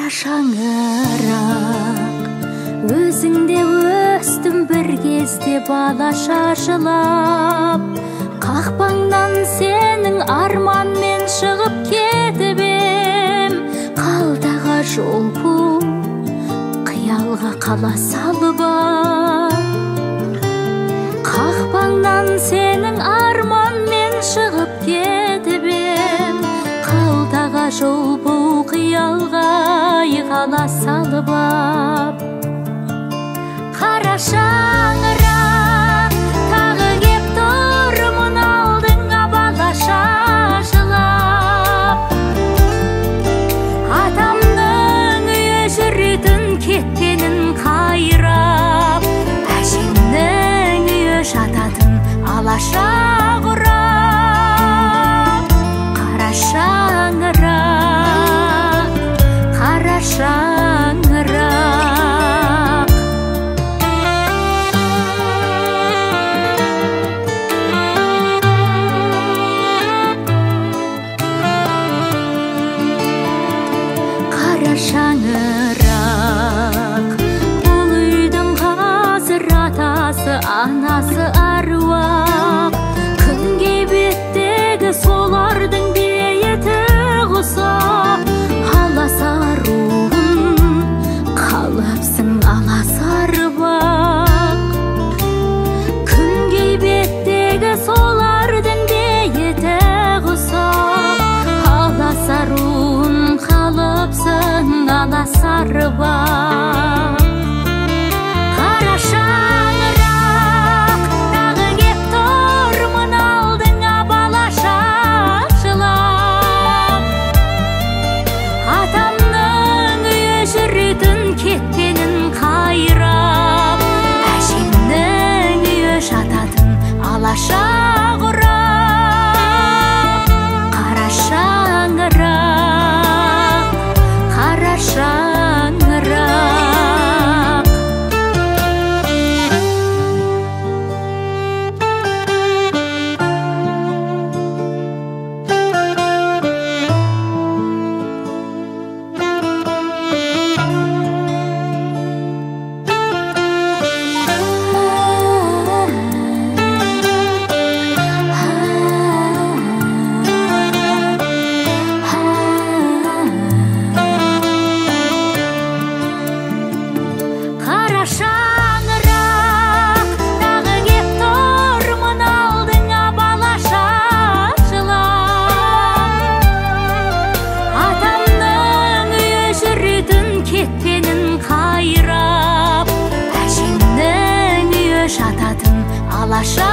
Қара шаңырақ, өзіңде өстім бір кезде балаша жылап, қақпаңнан сенің арманмен шығып кетіп ем, қалтаға жол пұл, қиялға қала салып ап. Қақпаңнан сенің арманмен шығып кетіп ем, қалтаға жол пұл, қиялға қала салып ап. Қара шаңырақ, тағы кеп тұрмын алдыңа балаша жылап. Атамның үйі жүретін кеткенін қайрап, әжемнің үйі жататын алаша құрап. Қара шаңырақ, қара шаңырақ. Қара шаңырақ, бұл үйдің қазір атасы, анасы әруақ. Күнге беттегі солардың бейіті құсап, аласаруын қалыпсың аласарбақ. Күнге беттегі солардың бейіті құсап, аласаруын қалыпсың аласарбақ. Қара шаңырақ, тағы кеп тұрмын алдыңа балаша жылап. Атамның үйі жүретін кеткенін қайрап, әжемнің үйі жататын алаша құрап. Қара шаңырақ, қара шаңырақ. Қара шаңырақ, тағы кеп тұрмын алдыңа балаша жылап. Атамның үйі жүретін кеткенін қайрап, әжемнің үйі жататын алаша